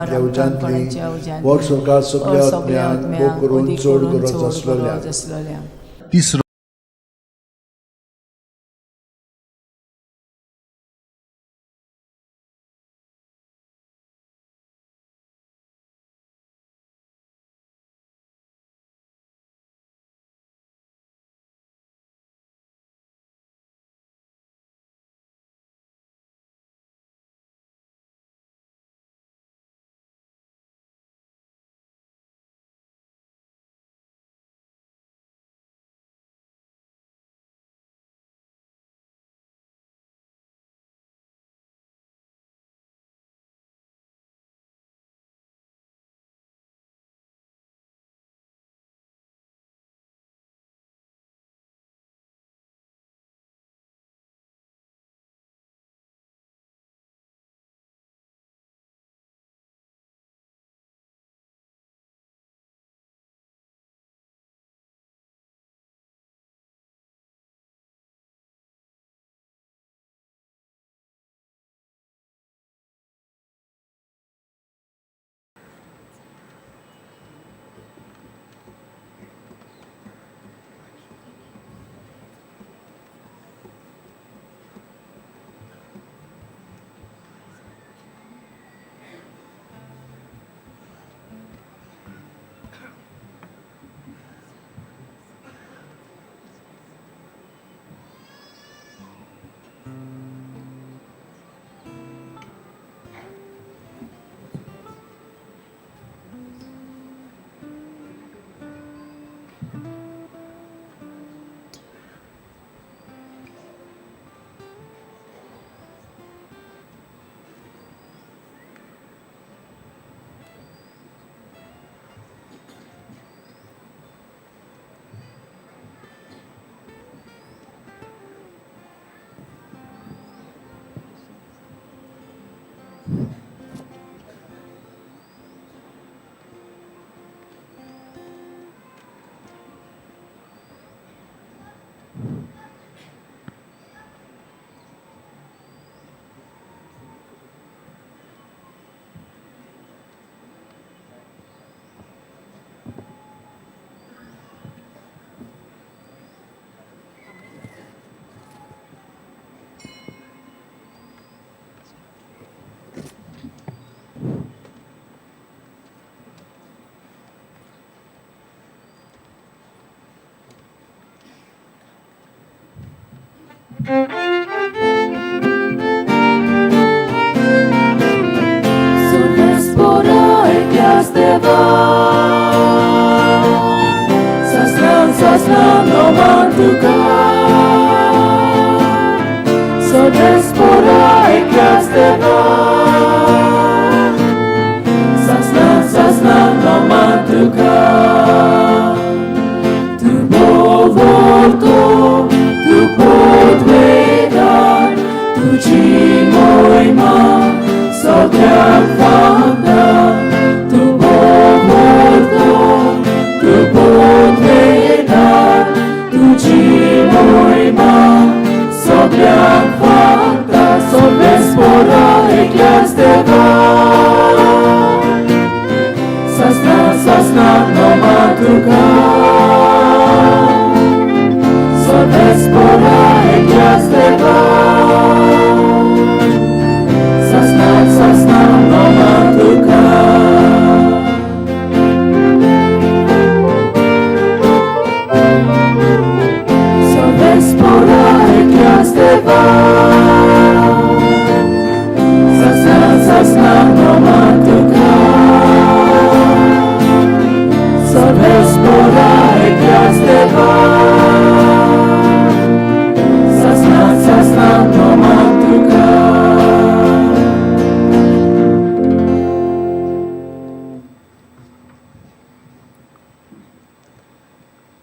उज्यांतली वर स्वर्गार सगळ्या आत्म्यांक मोग करून चड गरज आसलेल्या. तिसरो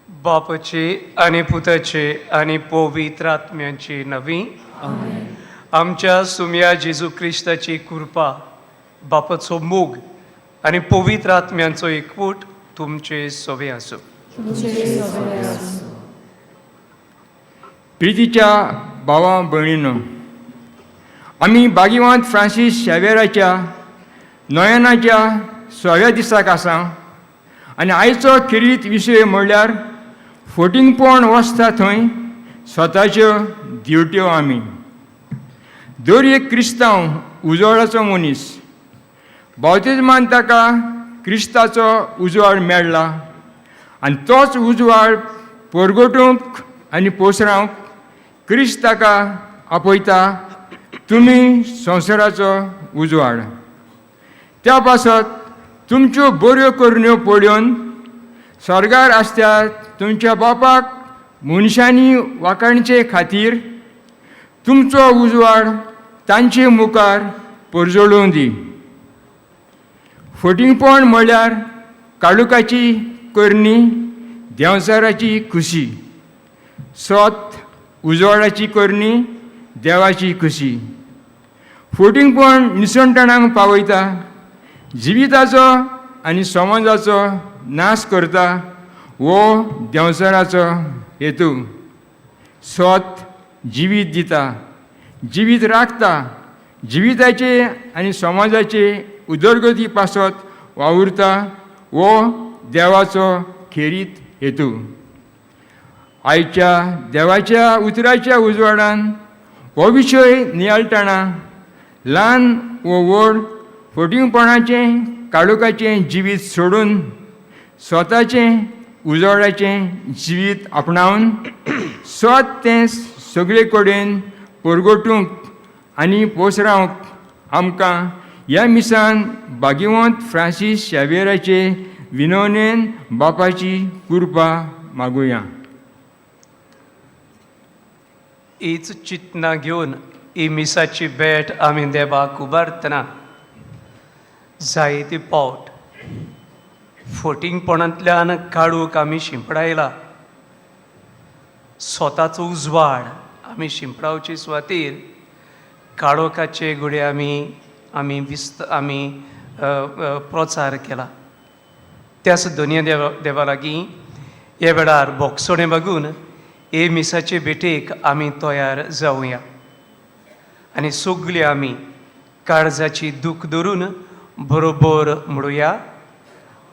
बापाची आनी पुताची आनी पवित्र आत्म्याची नवी आमच्या सुम्या जेजू क्रिस्ताची कृपा, बापाचो मोग आनी पवित्र आत्म्यांचो एकवट तुमचे सवे आसूं. प्रितीच्या भावा भयणीनो, आमी भाग्यवंत फ्रांसीस शेवेराच्या नोयनाच्या सव्या दिसाक आसा आनी आयचो खेरीत विशय म्हणल्यार फटींगपण वसता थंय स्वताच्यो दिवट्यो आमी. दर एक क्रिस्तांव उजवाडाचो मनीस. बावतिज्मान ताका क्रिस्ताचो उजवाड मेळ्ळा आनी तोच उजवाड परगटूंक आनी पोसरावंक क्रिस्त ताका आपयता, तुमी संवसाराचो उजवाड. त्या पासत तुमच्यो बऱ्यो करण्यो पळोवन स्वर्गार आसत्या तुमच्या बापाक मनशांनी वाखाणचे खातीर तुमचो उजवाड तांचे मुखार परजळूं दी. फटींगपण म्हळ्यार काळुकाची करणी, देंवचाराची खुशी. सत उजवाडाची करणी, देवाची खुशी. फटींगपण निसणटणाक पावयता, जिविताचो आनी समाजाचो नाश करता वो देंवचाराचो हेतू. सत जिवीत दिता, जिवीत राखता, जिविताचे आनी समाजाचे उदरगती पासत वावुरता वो देवाचो खेरीत हेतू. आयच्या देवाच्या उतराच्या उजवाडान हो विशय नियाळटना ल्हान वो व्हड फटींगपणाचें काळोखाचें जिवीत सोडून स्वताचें उजवाडाचें जिवीत आपणावन स्वत तें सगळे कडेन परगटूंक आनी पोसरावंक आमकां ह्या मिसान भाग्यवंत फ्रांसीस शावेराचे विनवणेन बापाची कृपा मागुया. हीच चिंतना घेवन ही मिसाची भेट आमी देवाक उबारतना जायते पावट फटींगपणांतल्यान काळूक आमी शिंपडायला. स्वताचो उजवाड आमी शिंपडावचे सुवातेर काळोखाचे घडये आमी आमी विस्त आमी प्रचार केला. त्याच दोनय देवा देवा लागीं ह्या वेळार बोगसोणें मागून हे मिसाचे भेटेक आमी तयार जावया आनी सगळीं आमी काळजाची दूख धरून बरोबर म्हणुया,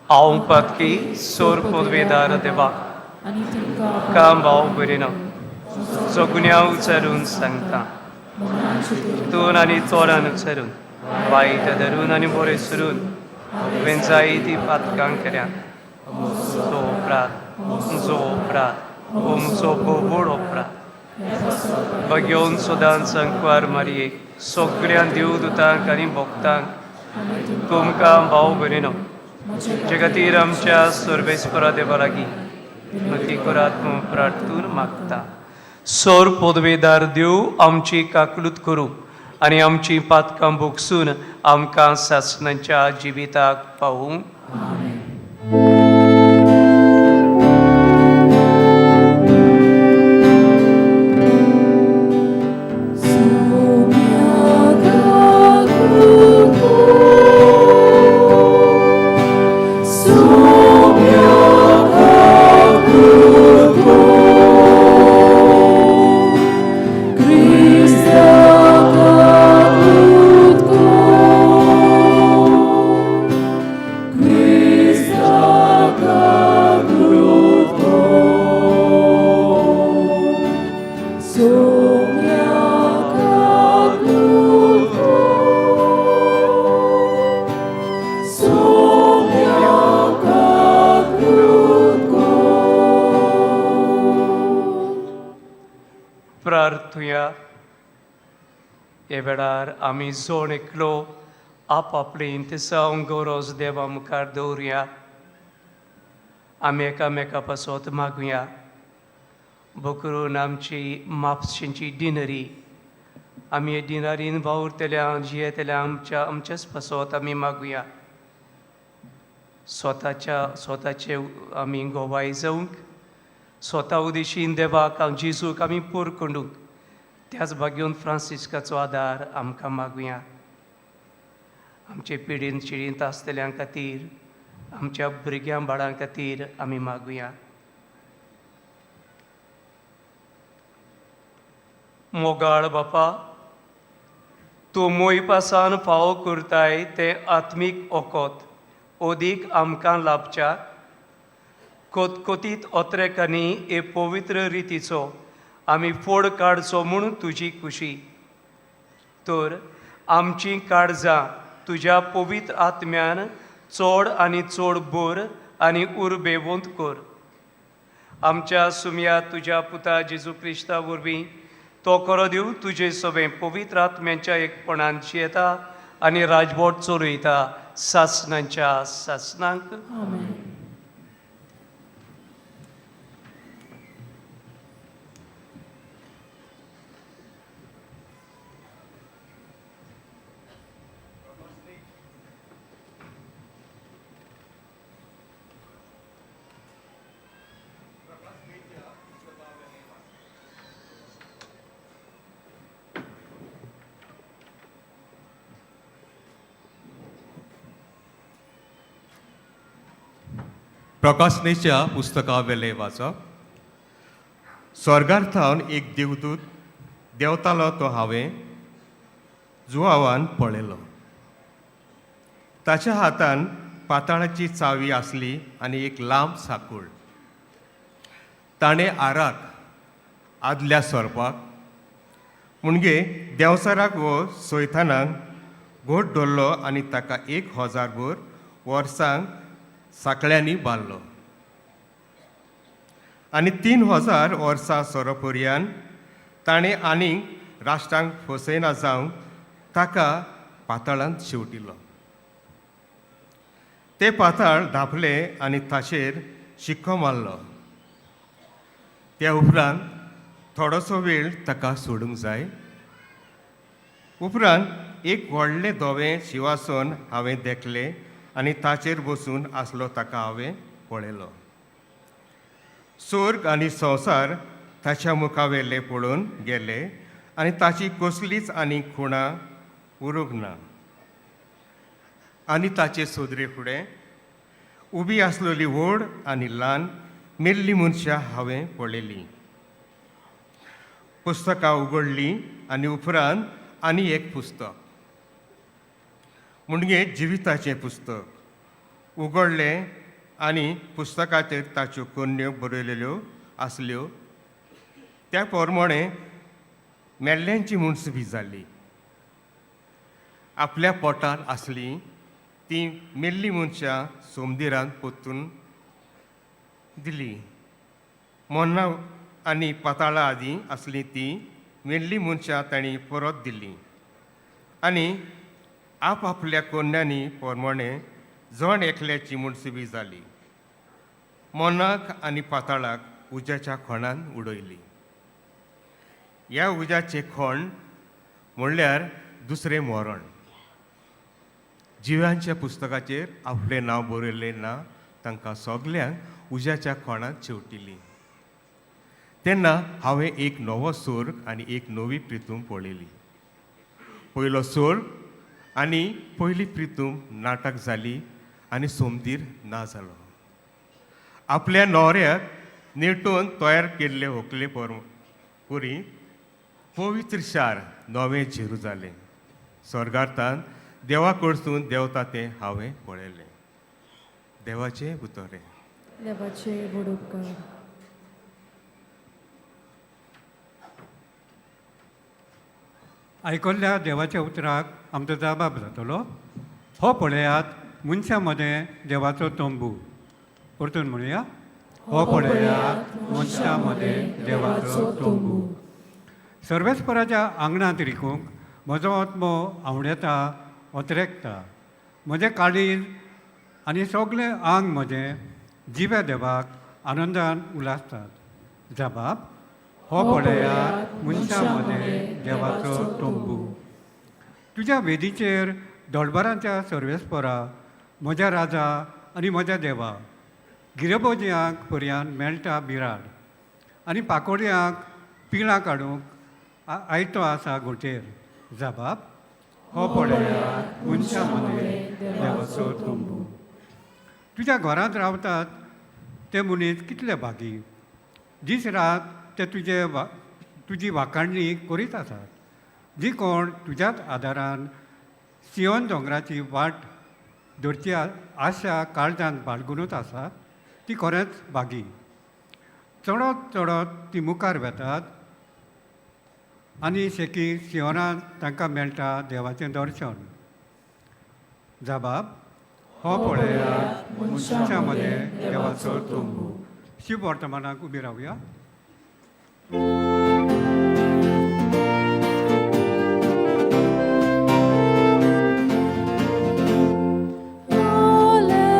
हांव पातकी सोर पदवेदार देवा आनी तुमकां काम भाव बरी ना जो गुन्यांव उचारून सांगता, चिंतून आनी चोरान उचारून, वायट धरून आनी बरें सरून हांवें जायतीं पातकां केल्या. जो अपराध, जो अपराध, म्हजो भोव अपराध. बघेवन सदांच संकवार मारयेक सगळ्यां देवदूतांक आनी भक्तांक तुमकां भाव भरिनो जे खातीर आमच्या सर्वेस्परा देवा लागीं नती करात म्हूण प्रार्थून मागता. सोर पदवेदार देव आमची काकलूत करूं आनी आमची पातकां भोगसून आमकां सासणाच्या जिविताक पावूं. प्रार्थुया. हे वेळार आमी जोण एकलो आपआपले इंतेसांव गौरोज देवा मुखार दवरुया. आमी एकामेका पासत मागुया बकरून आमची म्हापशेंची डिनरी आमी हे डिनरीन वावुरतल्या जियेतल्या आमच्या आमच्याच पासत आमी मागुया. स्वताच्या स्वताचे आमी गोवाय जावंक, स्वता उदेशीन देवाक जेजूक आमी पोर कोंडूंक त्याच भाग्योन फ्रांसिस्काचो आदार आमकां मागुया. आमचे पिडीन चिडींत आसतल्यां खातीर, आमच्या भुरग्यां बाळां खातीर आमी मागुया. मोगाळ बापा, तूं मोयपासान फावो करताय तें आत्मीक ओकोत ओदीक आमकां लाभच्या कोतकोतीत ओत्रेकांनी हे पवित्र रितीचो आमी फोड काडचो म्हूण तुजी खुशी. तर आमचीं काळजां तुज्या पवित्र आत्म्यान चड आनी चड बोर आनी उर्बेवंत कर. आमच्या सुमया तुज्या पुता जेजू क्रिस्ता वरवीं तो खरो दिव तुजे सगळें पवित्र आत्म्यांच्या एकपणान जियेता आनी राजवट चलयता सासणांच्या सासणांक. आमेन. प्रकाशनेच्या पुस्तका वेलें वाचप. स्वर्गार थावन एक देवदूत देंवतालो तो हांवें जुवावान पळयलो. ताच्या हातान पाताळाची चावी आसली आनी एक लांब साकूळ. ताणें आराक आदल्या सोरपाक म्हणजे देंवचाराक वो सोयतानाक घोट धरलो आनी ताका 1000 भर वर्सांक साकळ्यांनी बांदलो आनी 3000 वर्सां सोरोपर्यान ताणें आनीक राष्ट्रांक फसयना जावंक ताका पाताळांत शेंवटिलो. तें पाताळ धांपलें आनी ताचेर शिक्को मारलो. त्या उपरांत थोडोसो वेळ ताका सोडूंक जाय. उपरांत एक व्हडलें धवें शिवासन हांवें देखलें आनी ताचेर बसून आसलो ताका हांवें पळयलो. स्वर्ग आनी संवसार ताच्या मुखावेले पळोवन गेले आनी ताची कसलीच आनी खुणां उरूंक ना. आनी ताचे सोदरे फुडें उबी आसलेली व्हड आनी ल्हान मेल्ली मनशां हांवें पळयलीं. पुस्तकां उगडलीं आनी उपरांत आनी एक पुस्तक म्हणजे जिविताचें पुस्तक उगडलें आनी पुस्तकाचेर ताच्यो कोन्न्यो बरयलेल्यो आसल्यो. त्या प्रमाणे मेल्ल्यांची मुनसबी जाली. आपल्या पोटार आसलीं तीं मेल्लीं मनशां सोमदिरान पोतून दिली. मोन्ना आनी पाताळां आदीं आसलीं तीं मेल्लीं मनशां तांणी परत दिलीं आनी आपआपल्या कोन्यांनी प्रमाणे जण एकल्याची मुनसबी जाली. मोनाक आनी पाताळाक उज्याच्या खोणान उडयली. ह्या उज्याचें खोण म्हणल्यार दुसरें मरण. जिव्यांच्या पुस्तकाचेर आपलें नांव बरयल्लें ना तांकां सगल्यांक उज्याच्या खोणांत शेंवटिली. तेन्ना हांवें एक नवो सोर्ग आनी एक नवी प्रितूम पळयली. पयलो सोर्ग आनी पयली प्रितूम नाटक जाली आनी सोमदीर ना जालो. आपल्या न्हवऱ्याक नेटोवन तयार केल्ले होकले परी पवित्र शार नवें झेरू जालें. स्वर्गार्थान देवा कडसून देंवता तें हांवें पळयलें. देवाचें उतरें. देवाचे व्हड उपकार. आयकल्ल्या देवाच्या उतराक आमचो जबाब जातलो. हो पळयात मनशां मदें देवाचो तंबू. परतून म्हणुया, हो पळयात मनशां मदें देवाचो तंबू. सर्वेस्पराच्या आंगणांत रिकूंक म्हजो आत्मो आवडेता ओतरेकता. म्हजें काळीज आनी सगळें आंग म्हजें जिव्या देवाक आनंदान उलासतात. जबाब, हो पळयात मनशां मदें देवाचो तंबू. तुज्या वेदीचेर दोळबरांच्या सर्वेस्परा म्हज्या राजा आनी म्हज्या देवा, गिरबोजयांक पर्यान मेळटा बिराड आनी पाकोडयांक पिळां काडूंक आयतो आसा घोंटेर. जबाब, हो पळयात मनशां मदें देवाचो तंबू. तुज्या घरांत रावतात ते मनीस कितले भागी, दीस रात ते तुजे तुजी वाखाणणी करीत आसात. जी कोण तुज्याच आदारान सियोन दोंगराची वाट धरची आशा काळजान बाळगुनूच आसा ती खरेंच भागी. चडत चडत ती मुखार वेतात आनी शेकी सियोनान तांकां मेळटा देवाचें दर्शन. जबाब हो पळयात मनशां मदें देवाचो तंबू. शिव वर्तमानाक उबी रावया.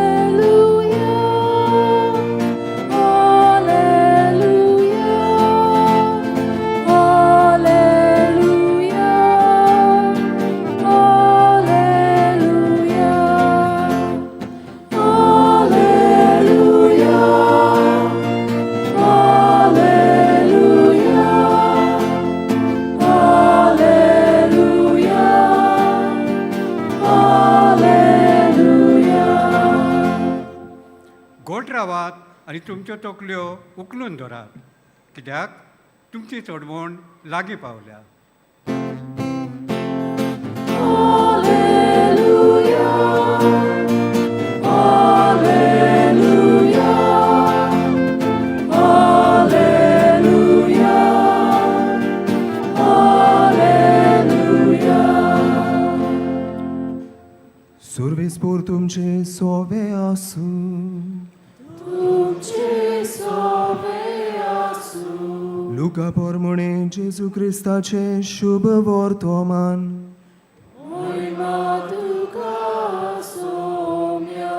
Alleluia, Alleluia, Alleluia, Alleluia, Alleluia, Alleluia, Alleluia, Alleluia. गोड रावात आनी तुमच्यो तकल्यो उखलून धरात, कित्याक तुमची चडवण लागीं पावल्या. Alleluia, Alleluia, Alleluia, Alleluia. सुर्वेस्पोर तुमचे सोवे आसूं. तुमचे सोवे आसूं. लुका पोरमुणे जेजू क्रिस्ताचे शुभ वर्तमान. मोहिमा तुका सोम्या.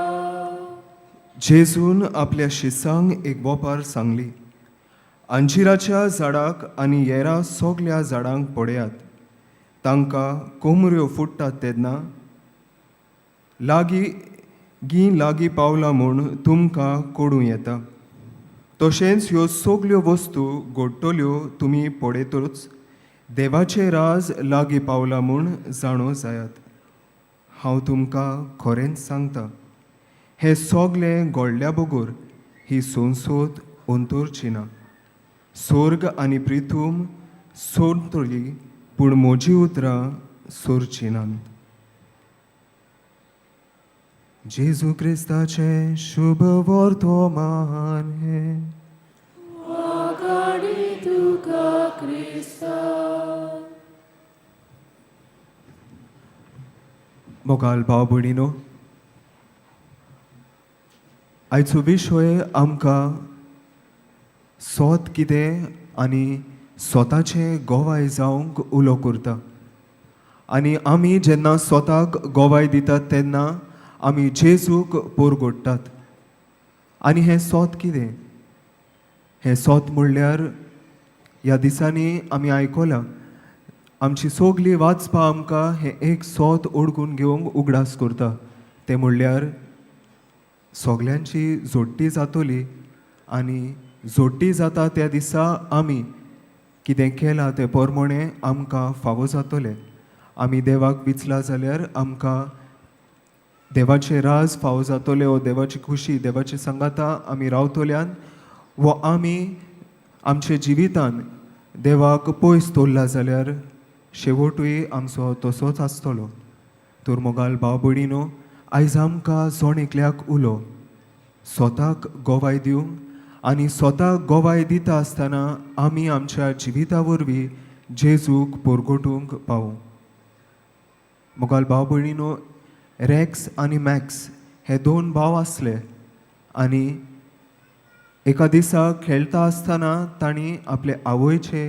जेजून आपल्या शिसांक एक वोपार सांगली, अंजिराच्या झाडाक आनी येरा सगल्या झाडांक पळयात, तांकां कोमऱ्यो फुट्टात तेन्ना लागीं गीं लागीं पावला म्हूण तुमकां कोडूं येता. तशेंच ह्यो सगल्यो वस्तू घडटल्यो तुमी पळयतच देवाचें राज लागीं पावला म्हूण जाणो जायात. हांव तुमकां खरेंच सांगता, हें सगलें घडल्या बगर ही संसद अंतरची ना. सोर्ग आनी प्रिथूम सोडटली पूण म्हजी उतरां सोरची नात. जेजू क्रिस्ताचें शुभ वर्तमान हें. वागाडी तुका क्रिस्ता. मोगाल भाव भयणीनो, आयचो विशय आमकां सोत कितें आनी स्वताचें गोवाय जावंक उलो करता. आनी आमी जेन्ना स्वताक गोवाय दितात तेन्ना आमी जेजूक पोरगोडटात. आनी हें सोत कितें? हें सोत म्हणल्यार ह्या दिसांनी आमी आयकलां, आमची सगली वाचपा आमकां हें एक सोत ओडकून घेवंक उगडास करता. तें म्हणल्यार सगल्यांची जोडटी जातली आनी जोडटी जाता त्या दिसा आमी कितें केलां तें पोरमोणें आमकां फावो जातलें. आमी देवाक विचला जाल्यार आमकां देवाचें राज फावो जातलें, वो देवाची खुशी देवाचे सांगाता आमी रावतल्यान, वो आमी आमच्या जिवितान देवाक पयस दवरला जाल्यार शेवटूय आमचो तसोच आसतलो. तर मोगाल भाव भयणीनो, आयज आमकां जण एकल्याक उलो स्वताक गोवाय दिवंक आनी स्वताक गोवाय दिता आसतना आमी आमच्या जिविता वरवीं जेजूक पोरगोटूंक पावूं. मोगाल भाव भयणीनो, रॅक्स आनी मॅक्स हे दोन भाव आसले आनी एका दिसा खेळटा आसतना तांणी आपले आवयचे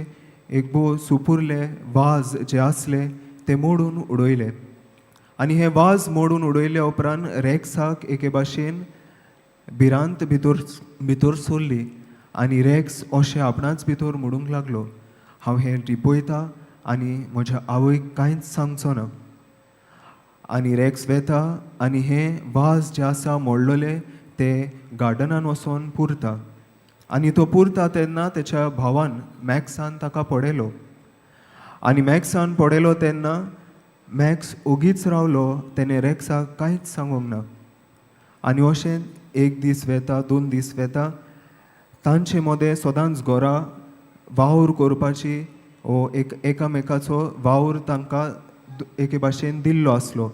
एक भोव सुपुरले वाज जे आसले ते मोडून उडयले. आनी हे वाज मोडून उडयले उपरांत रॅक्साक एके भाशेन भिरांत भितर भितर सरली आनी रॅक्स अशें आपणाच भितर म्हणूंक लागलो, हांव हें लिपयता आनी म्हज्या आवयक कांयच सांगचो ना. आनी रॅक्स वेता आनी हें वाज जे आसा मोडलेले ते गार्डनान वचोन पुरता. आनी तो पुरता तेन्ना तेच्या भावान मॅक्सान ताका पळयलो. आनी मॅक्सान पळयलो तेन्ना मॅक्स ओगीच रावलो, तेणें रॅक्साक कांयच सांगूंक ना. आनी अशें एक दीस वेता, दोन दीस वेता, तांचे मदें सदांच घरा वावर करपाची ओ एक एकामेकाचो वावर तांकां एके भाशेन दिल्लो आसलो.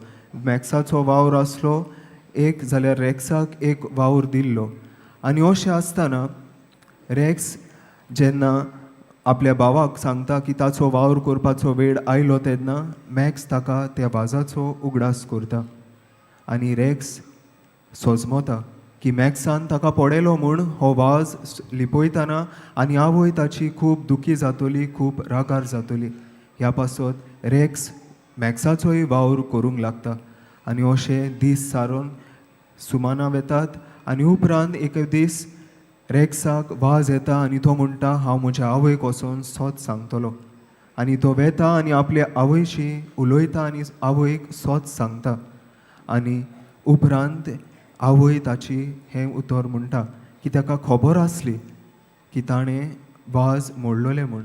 मॅक्साचो वावर आसलो एक, जाल्यार रॅक्साक एक वावर दिल्लो. आनी अशें आसतना रॅक्स जेन्ना आपल्या भावाक सांगता की ताचो वावर करपाचो वेळ आयलो तेन्ना मॅक्स ताका त्या वाजाचो उगडास करता आनी रॅक्स सोजमता की मॅक्सान ताका पळयलो म्हूण हो वाज लिपयतना आनी आवय ताची खूब दुखी जातली, खूब रागार जातली. ह्या पासत रॅक्स मॅक्साचोय वावर करूंक लागता आनी अशे दीस सारून सुमाना वेतात. आनी उपरांत एक दीस रॅक्साक वाज येता आनी तो म्हणटा हांव म्हज्या आवयक वचोन सोत सांगतलो. आनी तो वेता आनी आपले आवयशी उलयता आनी आवयक सोत सांगता. आनी उपरांत आवय ताची हें उतर म्हणटा की ताका खबर आसली की ताणें वाज मोडलोले म्हूण,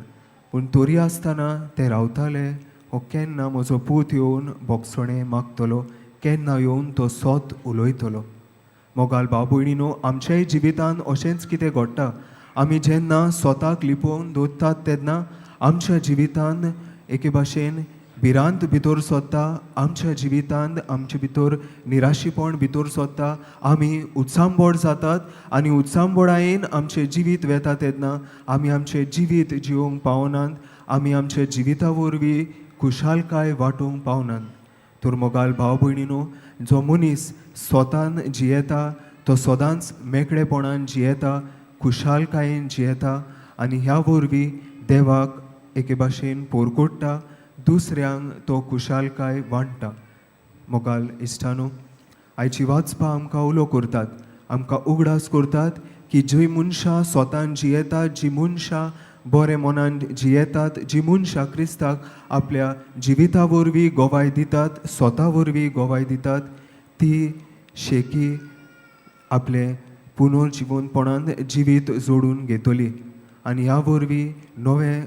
पूण तरी आसतना ते रावताले हो केन्ना म्हजो पूत येवन बोगसणें मागतलो, केन्ना येवन तो सोत उलयतलो. मोगाल भाव भयणीनो, आमच्याय जिवितांत अशेंच कितें घडटा. आमी जेन्ना स्वताक लिपोवन दवरतात तेन्ना आमच्या जिवितांत एके भाशेन भिरांत भितर सोदता, आमच्या जिवितांत आमचे भितर निराशीपण भितर सोदता, आमी उत्सांबोड जातात आनी उत्सांबोडायेन आमचें जिवीत वेता तेन्ना आमी आमचें जिवीत जिवोवंक पावनात, आमी आमच्या जिविता वरवीं खुशालकाय वांटूंक पावनात. तर मोगाल भाव भयणीनो, जो मनीस स्वतान जियेता तो सदांच मेकळेपणान जियेता, खुशालकायेन जियेता आनी ह्या वरवीं देवाक एके भाशेन पोरकोडटा, दुसऱ्यांक तो खुशालकाय वांट्टा. मोगाल इश्टानो, आयची वाचपां आमकां उलो करतात, आमकां उगडास करतात की जी मनशां स्वतान जियेतात, जी मनशां बरें मनान जियेतात, जी मनशां क्रिस्ताक आपल्या जिविता वरवीं गोवाय दितात, स्वता वरवीं गोवाय दितात, ती शेकी आपलें पुनर्जिवनपणान जिवीत जोडून घेतली आनी ह्या वरवीं नवें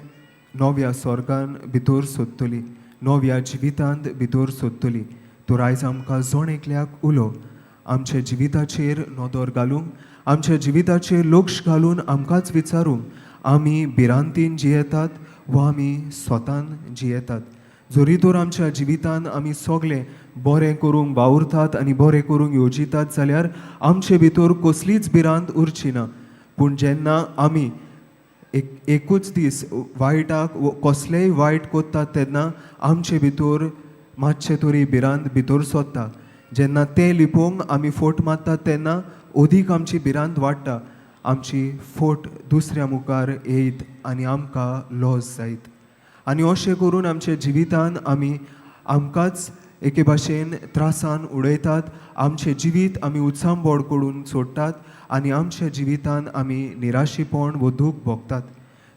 नव्या स्वर्गान भितर सोदतली, नव्या जिवितांत भितर सोदतली. तर आयज आमकां जण एकल्याक उलो आमच्या जिविताचेर नदर घालूंक, आमच्या जिविताचेर लक्ष घालून आमकांच विचारूंक आमी भिरांतीन जियेतात वा आमी स्वतान जियेतात. जरी तर आमच्या जिवितान आमी सगळें बरें करूंक वावुरतात आनी बरें करूंक येवजितात जाल्यार आमचे भितर कसलीच भिरांत उरची ना. पूण जेन्ना आमी एकूच दीस वायटाक कसलेंय वायट करतात तेन्ना आमचे भितर मातशें तरी भिरांत भितर सोदता. जेन्ना तें लिपोवंक आमी फोट मारतात तेन्ना अदीक आमची भिरांत वाडटा, आमची फोट दुसऱ्या मुखार येयत आनी आमकां लॉस जायत. आनी अशें करून आमच्या जिवितान आमी आमकांच एके भाशेन त्रासान उडयतात, आमचें जिवीत आमी उत्सांबोड करून सोडटात आनी आमच्या जिवितान आमी निराशीपण वो दूख भोगतात.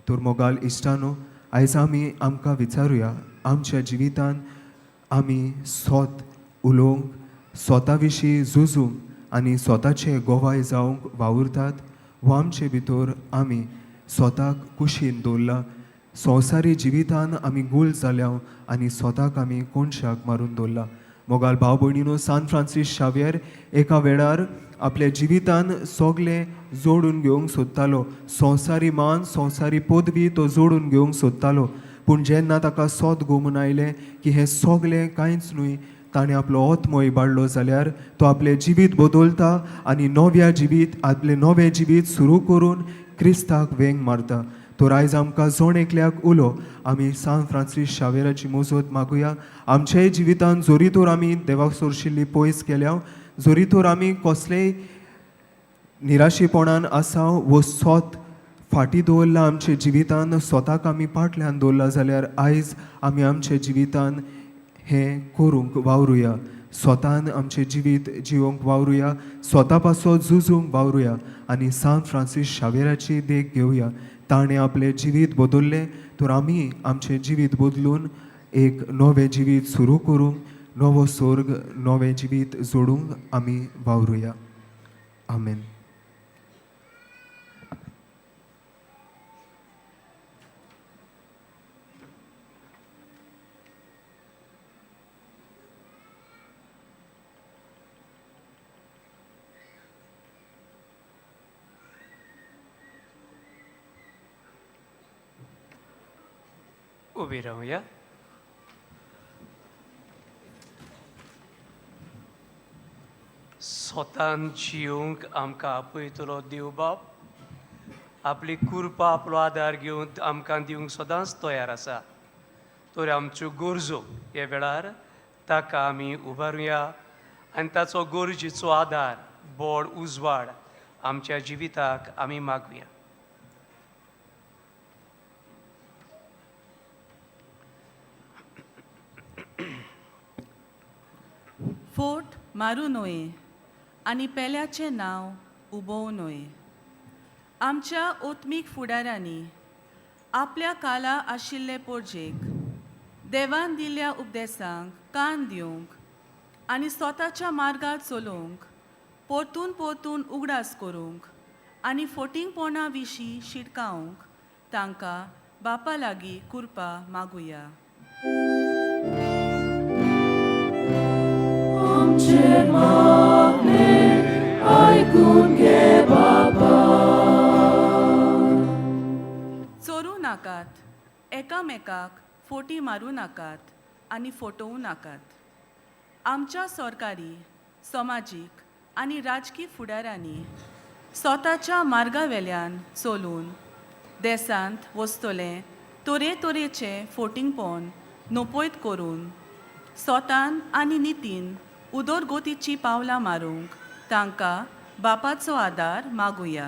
तर मोगाल इश्टानो, आयज आमी आमकां विचारुया, आमच्या जिवितान आमी स्वत उलोवंक, स्वता विशीं झुजूंक आनी स्वताचे गोवाय जावंक वावुरतात वा आमचे भितर आमी स्वताक कुशीन दवरला, संवसारी जिवितान आमी गुल जाल्या आनी स्वताक आमी कोनशाक मारून दवरला. मोगाल भाव भयणीनो, सान फ्रांसीस शावियर एका वेळार आपल्या जिवितान सगळें जोडून घेवंक सोदतालो, संवसारी मान, संवसारी पदवी तो जोडून घेवंक सोदतालो. पूण जेन्ना ताका सोद गोमून आयलें की हें सगळें कांयच न्हय, ताणें आपलो आत्मो इबाडलो जाल्यार तो आपलें जिवीत बदलता आनी नव्या जिवीत, आपलें नवें जिवीत सुरू करून क्रिस्ताक वेंग मारता. तर आयज आमकां जण एकल्याक उलो आमी सान फ्रांसीस शावेराची मोजत मागुया. आमच्याय जिवितान जरी तर आमी देवाक सोरशिल्ली पयस केल्या, जरी तर आमी कसलेय निराशेपणान आसा वो स्वत फाटीं दवरला आमच्या जिवितान, स्वताक आमी फाटल्यान दवरला जाल्यार आयज आमी आमच्या जिवितान हें करूंक वावरुया, स्वतान आमचें जिवीत जिवोवंक वावरुया, स्वता पासत झुजूंक वावरुया आनी सान फ्रांसीस शावेराची देख घेवया. ताणें आपलें जिवीत बदल्लें तर आमी आमचें जिवीत बदलून एक नवें जिवीत सुरू करूंक, नवो सोर्ग, नवें जिवीत जोडूंक आमी वावरुया. आमेन. उबी रावया. स्वतान जियोंक आमकां आपयतलो देव बाप आपली कुरपा आपलो आदार घेवन आमकां दिवंक सदांच तयार आसा. तर आमच्यो गरजो ह्या वेळार ताका आमी उबारुया आनी ताचो गरजेचो आदार बोड उजवाड आमच्या जिविताक आमी मागुया. फोट मारूं न्हय आनी पेल्याचें नांव उबोवं न्हय. आमच्या ओत्मीक फुडारांनी आपल्या काला आशिल्ले पोरजेक देवान दिल्ल्या उपदेसांक कान दिवंक आनी स्वताच्या मार्गार चलोवंक परतून परतून उगडास करूंक आनी फोटिंगपणा विशीं शिटकावंक तांकां बापा लागीं कुरपा मागुया. आमचें मागणें आयकून घे बाबा. चोरूं नाकात, एकामेकाक फोटी मारूं नाकात आनी फटोवं नाकात. आमच्या सरकारी, समाजीक आनी राजकी फुडारांनी स्वताच्या मार्गा वेल्यान चलून देसांत वचतलें तरेतरेचें फोटिंगपण नपयत करून स्वतान आनी नितीन उदरगतीचीं पावलां मारूंक तांकां बापाचो आदार मागुया.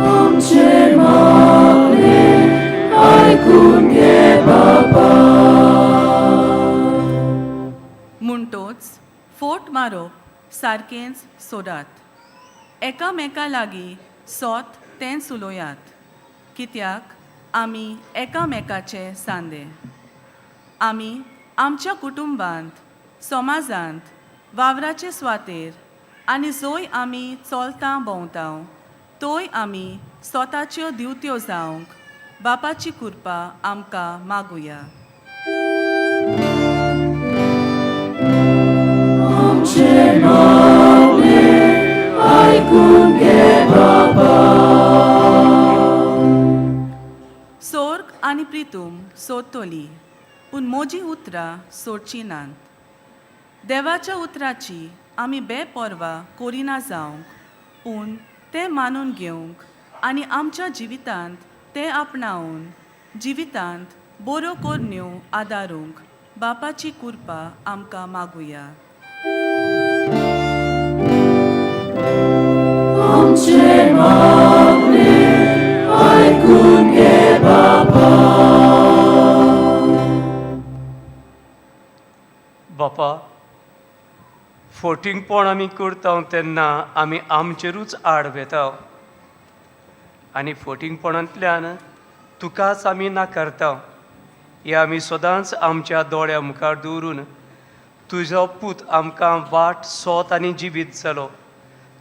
आमचें मागणें आयकून घे बाबा. म्हणटोच फोट मारप सारकेंच सोदात, एकामेका लागीं सोत तेंच उलोयात, कित्याक आमी एकामेकाचे सांदे. आमी आमच्या कुटुंबांत, समाजांत, वावराचे सुवातेर आनी जंय आमी चलता भोंवता थंय आमी स्वताच्यो दिवत्यो जावंक बापाची कृपा आमकां मागुया. आमचें मागणें आयकून घे बाबा. सोर्ग आनी प्रितूम सोदतली पूण म्हजीं उतरां सोडचीं नात. देवाच्या उतराची आमी बेपर्वा करिना जावंक पूण तें मानून घेवंक आनी आमच्या जिवितांत तें आपणावन जिवितांत बऱ्यो करण्यो आदारूंक बापाची कृपा आमकां मागुया. आमचें मागणें आयकून घे बाबा. बापा, फोटिंगपण आमी करता तेन्ना आमी आमचेरूच आड वेता आनी फोटिंगपणांतल्यान तुकाच आमी नाकारता. हें आमी सदांच आमच्या दोळ्या मुखार दवरून तुजो पूत आमकां वाट सोत आनी जिवीत जालो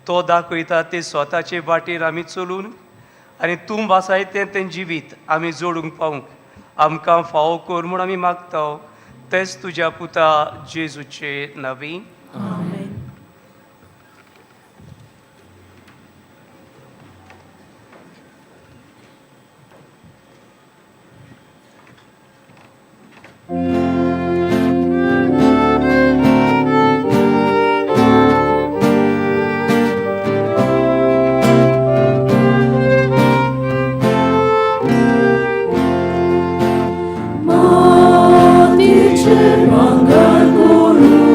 तो दाखयता ते स्वताचे वाटेर आमी चलून आनी तूं वासायतें तें जिवीत आमी जोडूंक पावूंक आमकां फावो कर म्हूण आमी मागता. तेच तुज्या पुता जेजूचे नांवी. मातीचेर भांगर करूं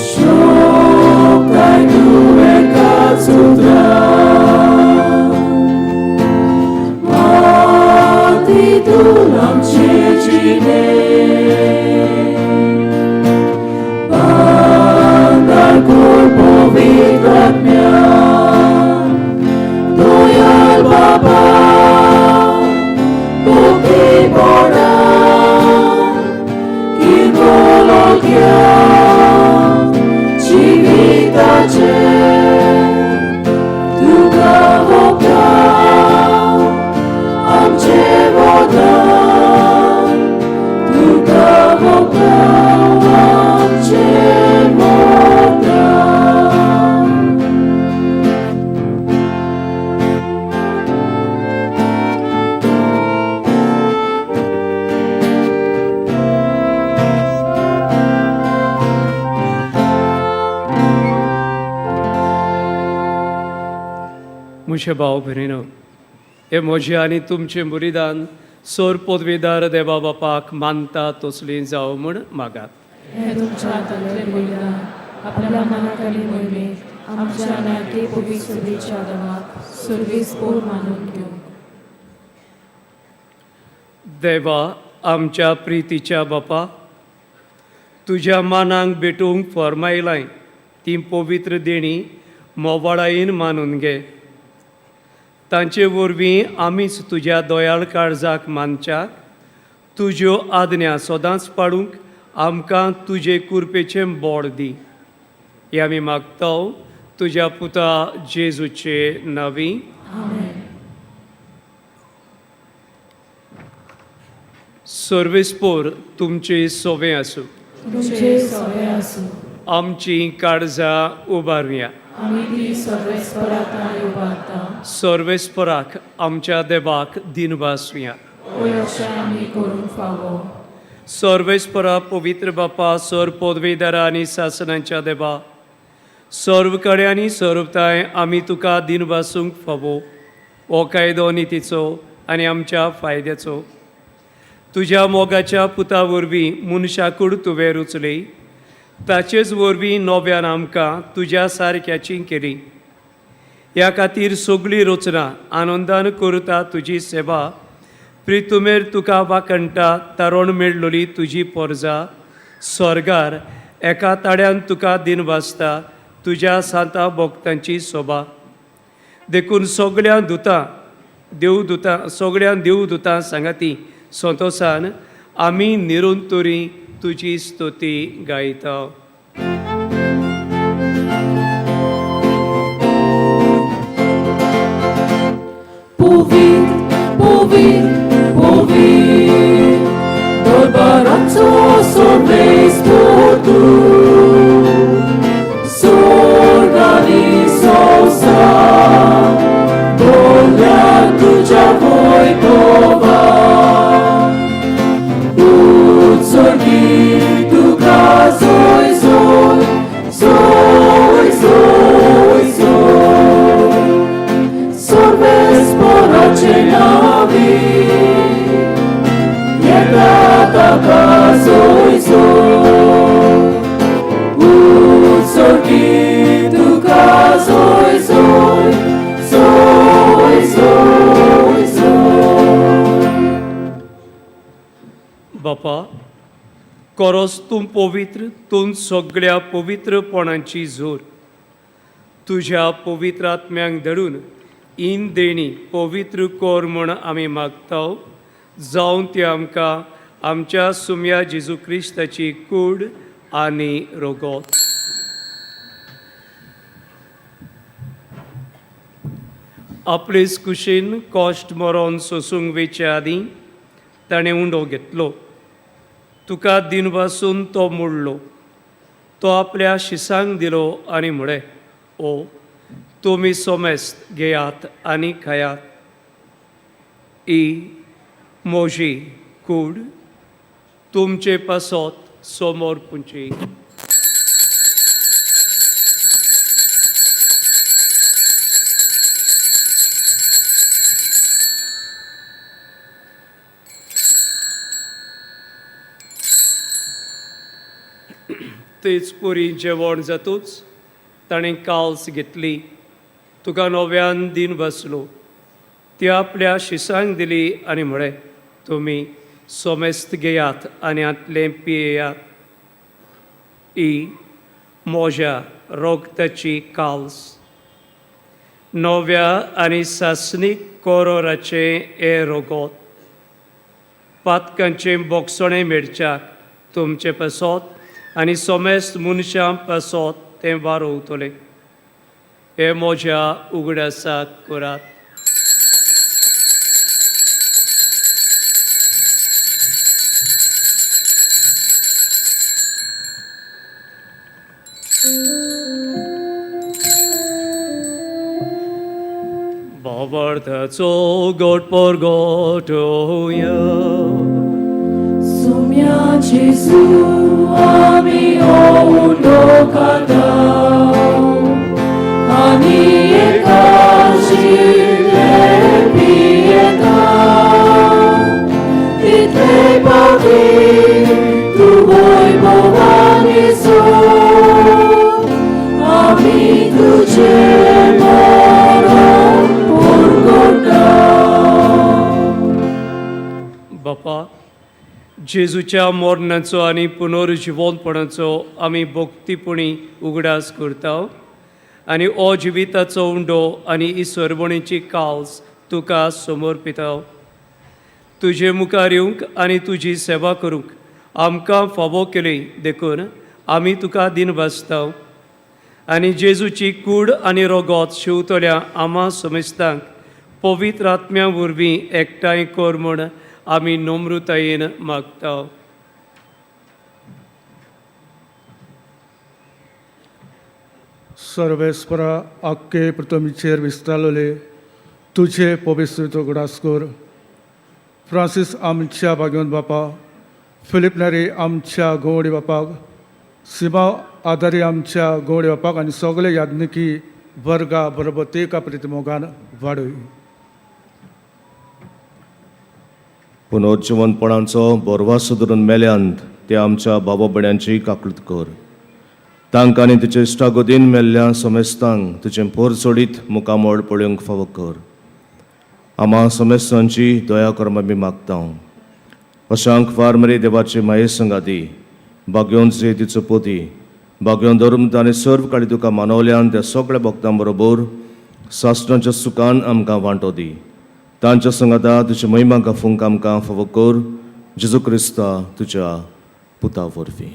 शोभताय तूं एकाच उतरान. माती तूं आमचें जिणें भांगर कर पवित्र आत्म्यान. दयाळ बाबा तुका वोगता आमचें वरदान, तुका म्हजे भाव भयणीनो, हे म्हजे आनी तुमचे मुरिदान सोर पदवीदार देवा बापाक मानता तसली जावं म्हूण मागात. हे तुमच्या हातांतले बलिदान आपल्या मनाक आनी मोहिमेक आमच्या नाटे पवित्र सभेच्या देवाक सर्वीस पोर मानून घेवंक. देवा आमच्या प्रितीच्या बापा, तुज्या मानांक भेटूंक फॉर्मायलाय ती पवित्र देणी मोवाळायेन मानून घे. तांचे वरवीं आमीच तुज्या दोयाळ काळजाक मानच्याक तुज्यो आज्ञा सदांच पाडूंक आमकां तुजे कुरपेचें बोड दी. हें आमी मागता तुज्या पुता जेजूचे नांवी. सर्वेस्पोर तुमचे सोवे आसूं. तुमचे सवे आसूं. आमची काळजां उबारुया. आमी ती सर्वेस्पराक उबारता. सर्वेस्पराक आमच्या देवाक दिनवासुया. वय अशें आमी करूंक फावो. सर्वेस्परा पवित्र बापा, सर पदवीदारा आनी सासणांच्या देवा, सर्व कडेन आनी सर्वताय आमी तुका दिनवासूंक फावो. हो कायदो नितीचो आनी आमच्या फायद्याचो. तुज्या मोगाच्या पुता वरवीं मनशाकूड तुवें रुचली, ताचेच वरवीं नव्यान आमकां तुज्या सारक्याची केली. ह्या खातीर सगळी रचना आनंदान करता तुजी सेवा. प्रितुमेर तुका वाखणटा तारण मेळलोली तुजी पोरजा स्वर्गार एका ताड्यान तुका दिनवासता तुज्या सांता भक्तांची सोबा. देखून सगळ्यां दुतां देवदुतां सगळ्यां देवदुतां सांगाती संतोसान आमी निरंतरी तुजी स्तुती गायता. पवित्र पवित्र पवित्र दरबाराचो सर्वेस्पर तूं, स्वर्ग आनी संवसार भरल्या तुज्या वैभवान. उत्सर्गीत तुका जय जय जय जय जय सर्वेस्पराचे नांवी येता ताका जय जय. उत्सर्गीत तुका जय जय जय जय जय. बापा, कोरोस तूं पवित्र, तूं सगळ्या पवित्रपणाची जोर. तुज्या पवित्र आत्म्यांक धाडून इन देणी पवित्र कोर म्हूण आमी मागता, जावन ती आमकां आमच्या सुम्या जेजू क्रिस्ताची कूड आनी रोगोत. आपलेच कुशीन कश्ट मरोन सोसूंक वेचे आदीं ताणें उंडो घेतलो. तुका दिनवासून तो मोडलो. तो आपल्या शिसांक दिलो आनी म्हळें, ओ तुमी सोमेस्त घेयात आनी खायात. ही म्हजी कूड तुमचे पासत समोर पुंची. तेच पुरी जेवण जातूच ताणें काल्स घेतली. तुका नव्यान दिन बसलो. ती आपल्या शिसांक दिली आनी म्हळें, तुमी सोमेस्त घेयात आनी हांतलें पियेयात. ही म्हज्या रोगताची काल्स, नव्या आनी सासणीक कोरोराचें हें रोगोत. पातकांचें बोगसणें मेळच्याक तुमचें पासत आनी सोमेस्त मनशां पासत तें वारोवतलें. हें म्हज्या उगडासाक करात. भावार्थाचो गोट परगटोया. सुम्या जेजू आमी उंडो खाता आनी एका जिवान जेजूच्या मरणाचो आनी पुनर्जिवोनपणाचो आमी भक्तीपणी उगडास करता आनी हो जिविताचो उंडो आनी इसवणीची काल्स तुका समर्पिता. तुजे मुखार येवंक आनी तुजी सेवा करूंक आमकां फावो केली देखून आमी तुका दिन भासता आनी जेजूची कूड आनी रोगोत शिंवतल्या आमा समेस्तांक पवित्र आत्म्या वरवीं एकठांय कर म्हूण आमी नम्रतायेन मागता. सर्वेस्परा आख्खे पृथ्वीचेर विस्तारलेले तुझे पवित्र उगडास कर. फ्रांसीस आमच्या भाग्यवंत बापा, फिलीप नारी आमच्या गोवडी बापाक, सिमा आदारी आमच्या गोवडी बापाक आनी सगळे याज्ञिकी वर्गा बरोबर ते एका प्रतिमोगान वाडय. पुनर्जिवनपणाचो बोरवासो धरून मेल्यांत ते आमच्या बाबा भयण्यांची काकूत कर. तांकां आनी तुजे इश्टागोदीन मेल्ल्या समेस्तांक तुजें पोर सोडीत मुखामळ पळोवंक फावो कर. आमा समेस्तांची दया कर आमी मागता. अशांक फार मरे देवाचे माये संगाती भाग्योन तिचो पोती भाग्योन धर्म आनी सर्व काळी तुका मानवल्यान त्या सगळ्या भक्तां बरोबर सासणाच्या सुखान आमकां वांटो दी. तांच्या संगाता तुज्या महिमा गाफूंक आमकां फावो कर जेजू क्रिस्ता तुज्या पुता वरवीं.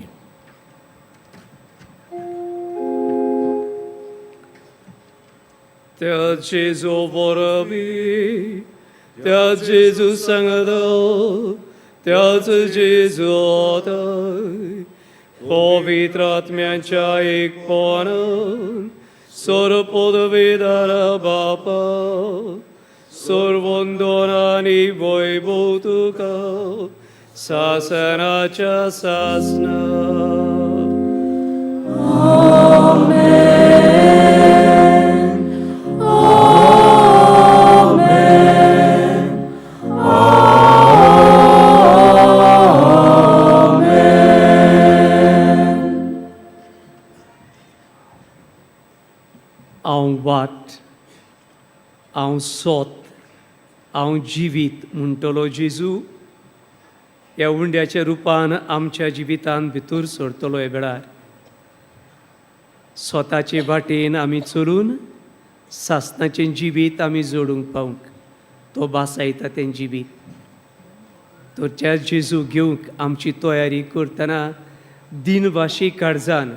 त्या जेजू वरवीं, त्या जेजू सांगता, त्याच जेजू आतां पवित्र आत्म्याच्या एकपणान सर्व पदवीदारा बापा सर्वंदन आनी वैभव तुका सासनाच्या सासना. हांव वाट, हांव सोत, हांव जिवीत म्हणटलो जेजू ह्या उंड्याच्या रुपान आमच्या जिवितान भितर सरतलो. ह्या वेळार स्वताचे वाटेन आमी चलून सासणाचें जिवीत आमी जोडूंक पावंक तो भासायता तें जिवीत. तर त्या जेजू घेवंक आमची तयारी करतना दिनवाशी काळजान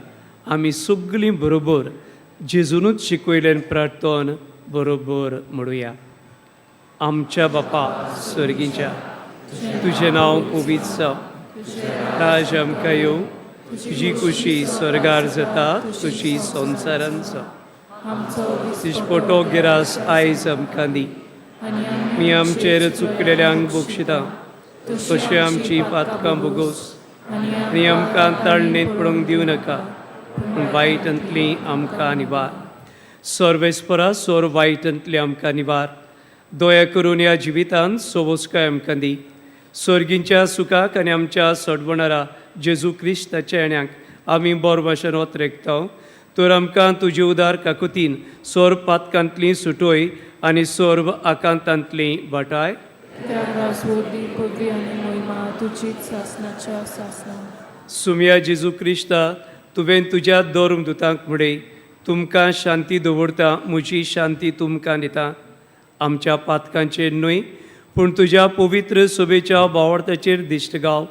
आमी सगळीं बरोबर जेजूनूच शिकयल्यान प्रार्थन बरोबर म्हणुया. आमच्या बापा सर्गीच्या, तुजें नांव पवित्र जावं, राज आमकां येवं, तुजी खुशी स्वर्गार जाता तशी संवसारान जावं. दिसपटो गिरास आयज आमकां दी, आमी आमचेर चुकलेल्यांक बक्षिता तशें आमची पातकां भोगोस आनी आमकां ताळणेंत पडूंक दिवं नाका पूण वायटांतली आमकां निवार. सर्वेस्परा सोर वायटांतली आमकां निवार. दया करून ह्या जिवितांत सोबोसकाय आमकां दी. सर्गींच्या सुखाक आनी आमच्या सडवणारा जेजू क्रिस्ताच्या येण्याक आमी बरो भाशेन ओतरेकता. तर आमकां तुजे उदार काकुतीन सोर पातकांतली सुटोय आनी सर्व आकांतांतली वाटाय. सुमया जेजू क्रिस्ता, तुवें तुज्या धर्म दुतांक म्हणलें, तुमकां शांती दवरता, म्हजी शांती तुमकां दिता. आमच्या पातकांचेर न्हय पूण तुज्या पवित्र सभेच्या बावडताचेर दिश्ट गाव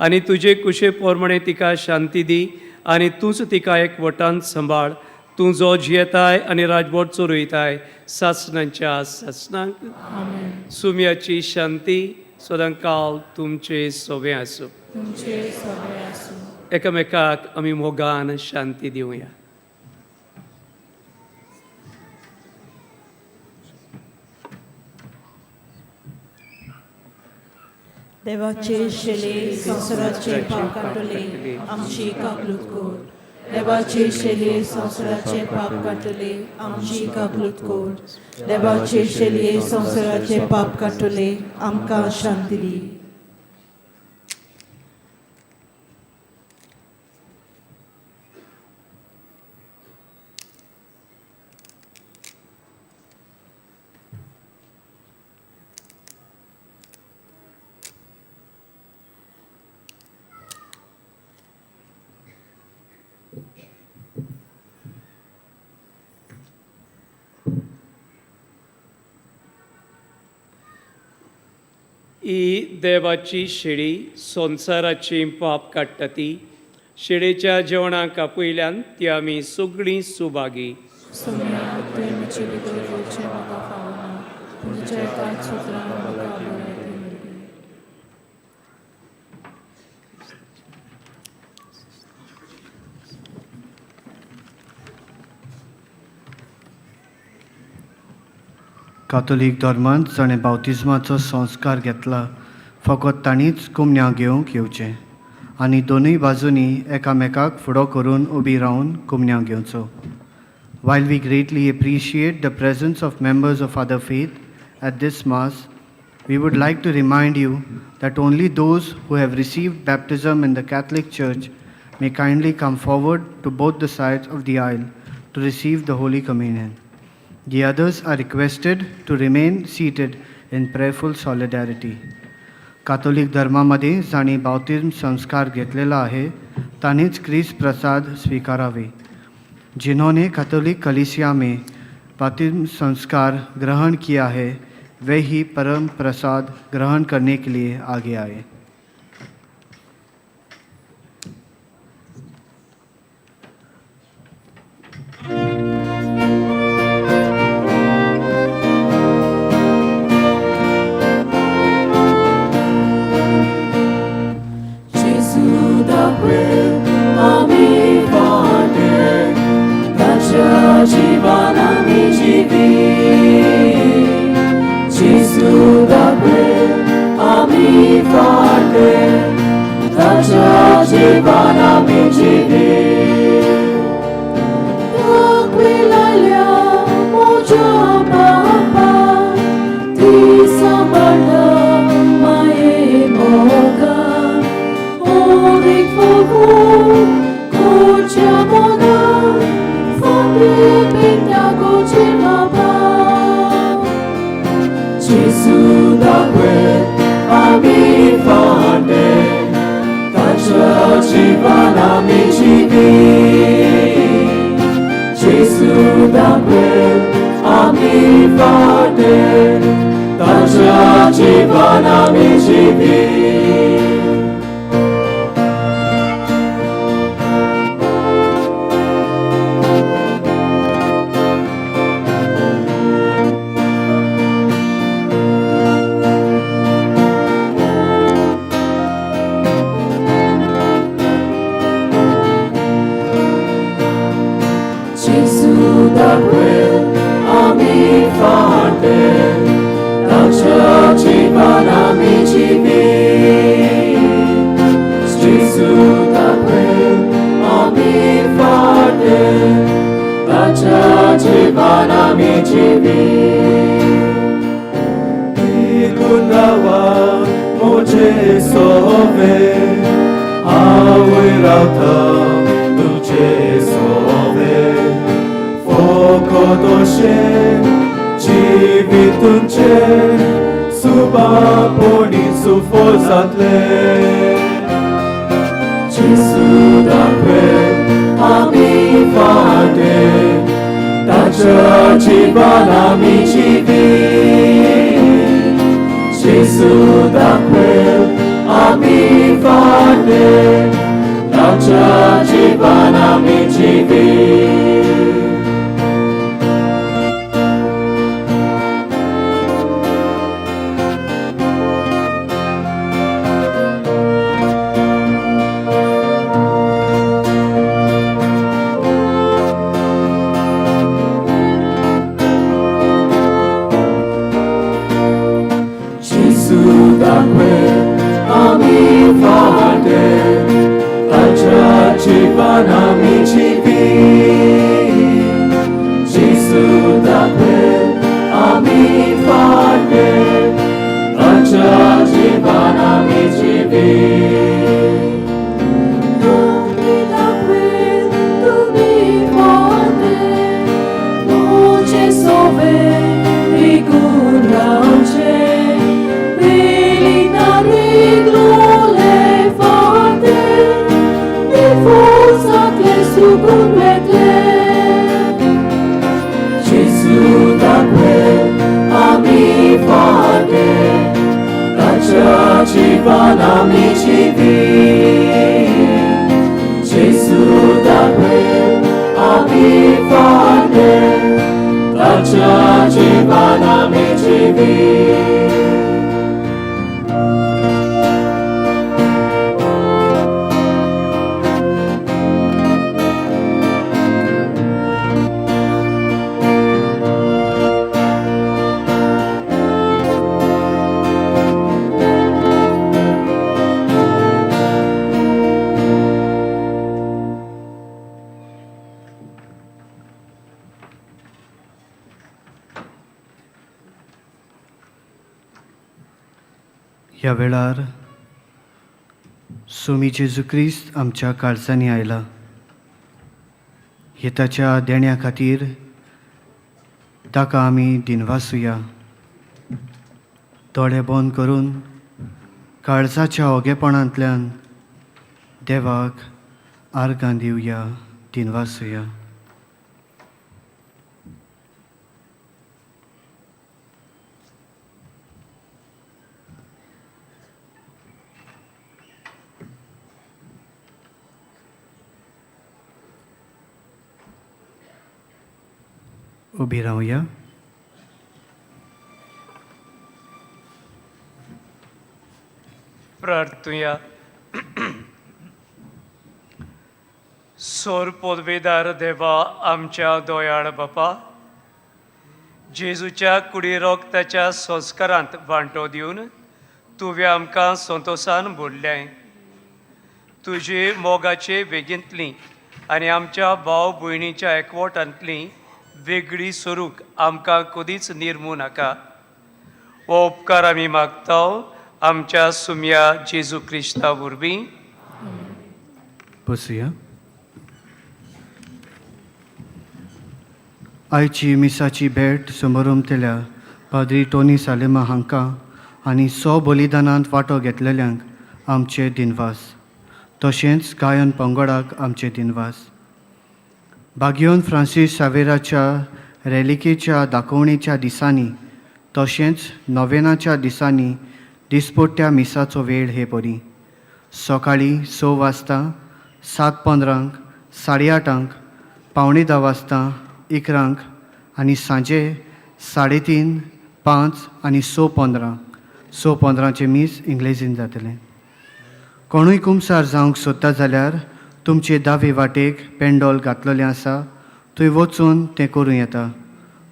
आनी तुजे कुशे प्रमाणे तिका शांती दी आनी तूंच तिका एक वटान सांबाळ. तूं जो जियेताय आनी राजवट चलयताय सासणांच्या सासणांक. सुम्याची शांती सदां काल तुमचे सोबें आसूं. एकामेकाक आमी मोगान शांती दिवया. देवाचे शेले संवसाराचे पाप काडटले आमची काकलूत कर. देवाचे शेले संवसाराचे पाप काडटले आमची काकलूत कर. देवाचे शेले संवसाराचे पाप काडटले आमकां शांती दी. ही देवाची शेळी संवसाराची पाप काडटा ती शेळेच्या जेवणाक आपयल्यान ती आमी सगळीं सुभागी. सोम्या, तुवें म्हजे भितर येवचें म्हाका फावना, पूण तुज्या एकाच उतरान म्हाका भलायकी मेळटली. कातोलीक धर्मांत जाणें बावतिज्माचो संस्कार घेतला फकत तांणीच कुमन्या घेवंक येवचें आनी दोनूय बाजूंनी एकामेकाक फुडो करून उबी रावन कुमन्या घेवचो. While we greatly appreciate the presence of members of other faith at this Mass, we would like to remind you that only those who have received baptism in the Catholic Church may kindly come forward to both the sides of the aisle to receive the Holy Communion. The others are requested to remain seated in prayerful solidarity. कातोलीक धर्मामध्ये जांणी बावतिज्म संस्कार घेतलेला आहे तांणीच क्रिस्त प्रसाद स्वीकारावे. जिन्होंने Catholic कलीसिया में बाप्तिस्म संस्कार ग्रहण किया है वे ही परम प्रसाद ग्रहण करने के लिए आगे आए. Gesù da quel आमी फाटे ताच्या जिवान आमी जिवी. Gesù da quel आमी फाटे ताच्या जिवान आमी जिवी. दाखयल्या म्हज्या बापा ती सांबाळटा माये मोगान. Odik favor, kocha mona, forte pentagoce baba. Gesù da quel आमी फाटे ताच्या जिवान आमी जिवी. Gesù da quel आमी फाटे ताच्या जिवान आमी जिवी. Gesù da quel आमी फाटे ताच्या जिवान आमी जिवी. Gesù da quel आमी फाटे ताच्या जिवान आमी जिवी. गुनावा मोजे सोवे आवय रावता तुझे सोवे फकत अशें जिवितूंचे सुबापणी सुफो जातलें. Gesù da quel आमी फाटे ताच्या जिवान आमी जिवी. Gesù da quel आमी फाटे ताच्या जिवान आमी जिवी. Gesù da quel आमी फाटे ताच्या जिवान आमी जिवी. Gesù da quel आमी फाटे ताच्या जिवान आमी जिवी. Da quel तुमी फाटे मोजे सोवे रिगून रावचे. Gesù da quel आमी फाटे ताच्या Taccia ci vanno amici di Gesù da quel abifane. Taccia ci vanno amici di. ह्या वेळार सोमी जेजू क्रिस्त आमच्या काळजांनी आयला. हे ताच्या देण्या खातीर ताका आमी दिनवासुया. दोळे बंद करून काळजाच्या ओगेपणांतल्यान देवाक आर्गां दिवया, दिनवासुया. उबी रावया. प्रार्थुया. सोर पोदवेदार देवा आमच्या दोयाळ बापा, जेजूच्या कुडी रोगताच्या संस्कारांत वांटो दिवन तुवें आमकां संतोसान भरलें. तुजे मोगाचे वेगेंतली आनी आमच्या भाव भयणीच्या एकवटांतली वेगळी स्वरूप आमकां कदीच निर्मू नाका. हो उपकार आमी मागता आमच्या सुम्या जेजू क्रिस्ता वरवीं. बसुया. आयची मिसाची भेट समोरमतल्या पाद्री टोनी सालेमा हांकां आनी सो बलिदानांत वांटो घेतलेल्यांक आमचे दिनवास, तशेंच गायन पंगडाक आमचे दिनवास. बागियोन फ्रांसीस सावेराच्या रेलिकेच्या दाखोवणेच्या दिसांनी तशेंच नोवेनाच्या दिसांनी दिसपट्ट्या मिसाचो वेळ हे परी सकाळीं 6 वाजता, 7:15, 8:30, 9:45 वाजता, 11 आनी सांजे 3:30, 5 आनी 6:15. 6:15 मीस इंग्लेजीन जातलें. कोणूय कुमसार जावंक सोदता जाल्यार तुमचे दावे वाटेक पेंडोल घातलेलें आसा, थंय वचून तें करूं येता.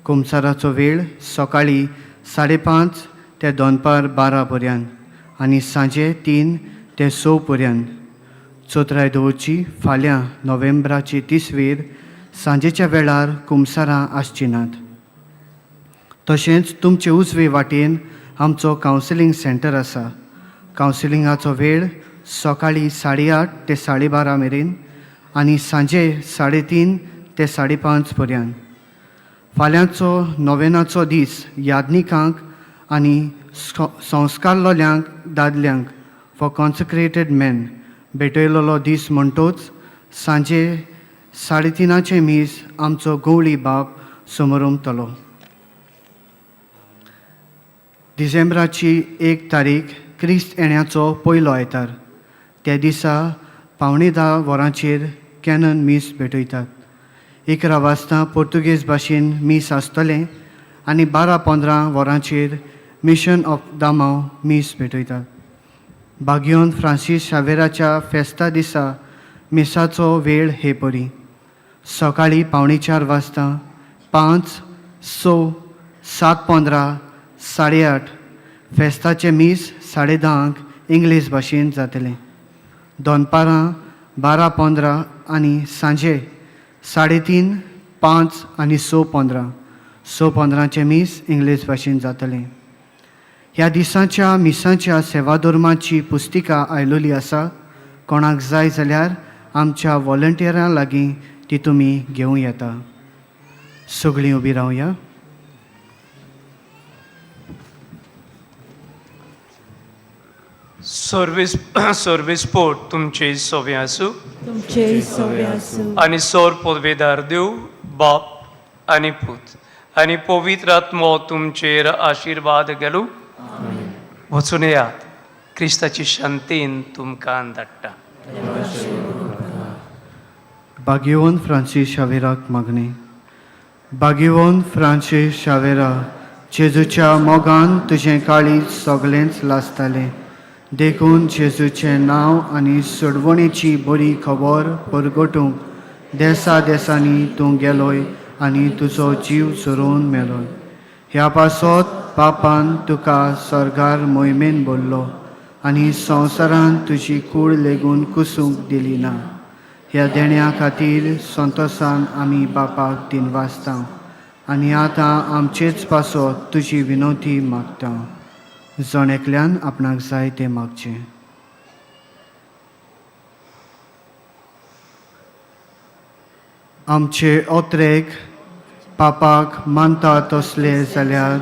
कुमसाराचो वेळ सकाळीं 5:30 ते दनपार 12 पर्यंत आनी सांजे 3 ते 6 पर्यंत. चोत्राय दवरची फाल्यां नोव्हेंबराची 30 सांजेच्या वेळार कुमसारां आसची नात. तशेंच तुमचे उजवे वाटेन आमचो कावन्सिलींग सेंटर आसा. कावन्सिलिंगाचो वेळ सकाळीं 8:30 ते 12:30 मेरेन आनी सांजे 3:30 ते 5:30 पर्यंत. फाल्यांचो नोवेनाचो दीस याज्ञिकांक आनी संस्कारलोल्यांक दादल्यांक फॉर कॉन्सेक्रेटेड मॅन भेटयलेलो दीस म्हणटोच सांजे 3:30 मीस आमचो गवळी बाप समोरमतलो. डिसेंबराची 1 तारीख क्रिस्त येण्याचो पयलो आयतार. त्या दिसा 9:45 वरांचेर कॅनन मीस भेटयतात. 11 वाजता पोर्तुगेज भाशेन मीस आसतलें आनी 12:15 वरांचेर मिशन ऑफ दामाव मीस भेटयतात. बागियोन फ्रांसीस शावेराच्या फेस्ता दिसा मिसाचो वेळ हे परी सकाळीं 3:45 वाजता, 5, 6, 7:15, 8:30. फेस्ताचें मीस 10:30 इंग्लीश भाशेन जातलें. दनपारां 12:15 आनी सांजे 3:30, 5 आनी 6:15. 6:15 मीस इंग्लीश भाशेन जातलें. ह्या दिसाच्या मिसाच्या सेवाधर्माची पुस्तिका आयलोली आसा. कोणाक जाय जाल्यार आमच्या वॉलंटियरां लागीं ती तुमी घेवं येता. सगळीं उबी रावया. सर्वीस पोर्ट तुमचे सोवे आसूं, तुमचे सोवे आसूं. आनी सोर पदवेदार देव बाप आनी पूत आनी पवित्र आत्मो तुमचेर आशिर्वाद घालूं. वचून येयात. क्रिस्ताची शांतीन तुमकां धाडटा. बागेवन फ्रांसीस शावेराक मागणें. बागेवन फ्रांसीस शावेरा, जेजूच्या मोगान तुजें काळीज सगळेंच लासतालें, देखून जेजूचें नांव आनी सोडवणेची बरी खबर परगटूंक देसा देसांनी तूं गेलोय आनी तुजो जीव झरोवन मेलोय. ह्या पासत पापान तुका सर्गार मोहिमेन भरलो आनी संवसारान तुजी कूड लेगून कुसूंक दिली ना. ह्या देण्या खातीर संतोसान आमी बापाक दिनवासता आनी आतां आमचेच पासत तुजी विनवती मागता. जण एकल्यान आपणाक जाय तें मागचें. आमचे ओत्रेक पापाक मानता तसले जाल्यार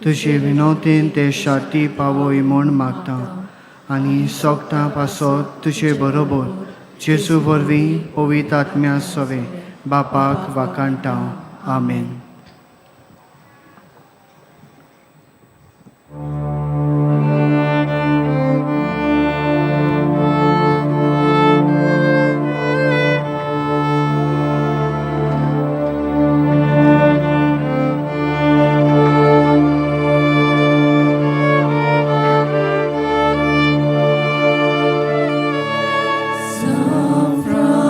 तुजे विनवतीन ते शाती पावय म्हूण मागता आनी सोगटां पासत तुजे बरोबर जेजू वरवीं पवित्र आत्म्या सवे बापाक वाखाणटा. आमेन. San Francisco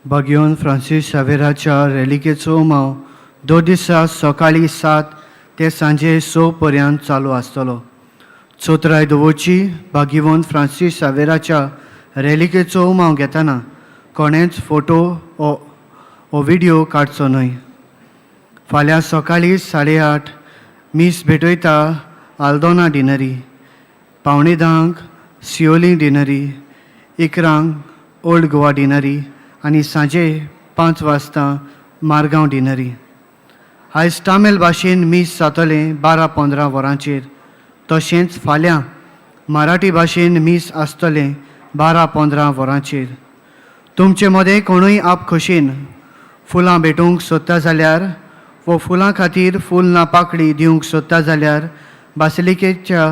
बागियोन फ्रांसीस शावेराच्या रेलिकेचो उमाव 2 दिसा सकाळीं 7 ते सांजे 6 पर्यंत चालू आसतलो. चोत्राय दवरची बागिवोन फ्रांसीस शावेराच्या रेलिकेचो उमाव घेतना कोणेच फोटो ओ व्हिडियो काडचो न्हय. फाल्यां सकाळीं 8:30 मीस भेटयता Aldona deanery, 9:45 Siolim deanery, 11 old Goa deanery आनी सांजे 5 वाजता मारगांव डिनरी. आयज तामीळ भाशेन मीस जातलें 12:15 वरांचेर. तशेंच फाल्यां मराठी भाशेन मीस आसतलें 12:15 वरांचेर. तुमचे मदें कोणूय आप खोशेन फुलां भेटूंक सोदता जाल्यार वो फुलां खातीर फूल ना पाकळी दिवंक सोदता जाल्यार बासिलिकेच्या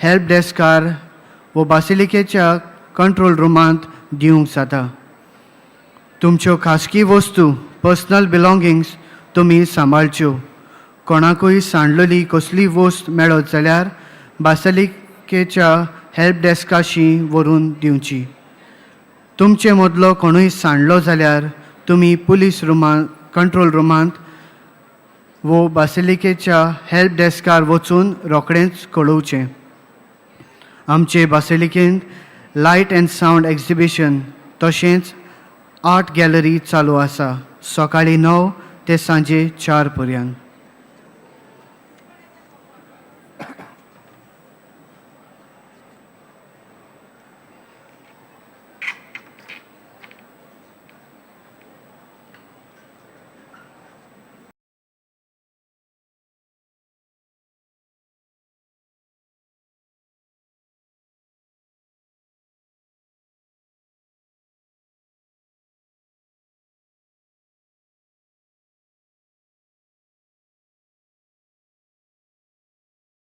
हेल्प डेस्कार वो बासिलिकेच्या कंट्रोल रुमांत दिवंक जाता. तुमच्यो खासगी वस्तू पर्सनल बिलोंगिंग्स तुमी सांबाळच्यो. कोणाकूय सांडलेली कसली वस्त मेळत जाल्यार बासिलिकेच्या हेल्प डेस्काशी व्हरून दिवची. तुमचे मदलो कोणूय सांडलो जाल्यार तुमी पुलीस रुमा कंट्रोल रुमांत वो बासिलिकेच्या हेल्प डेस्कार वचून रोखडेंच कळोवचें. आमचे बासिलिकेंत लायट अँड सावंड एक्झिबिशन तशेंच आर्ट गॅलरी चालू आसा, सकाळीं 9 ते सांजे 4 पर्यंत.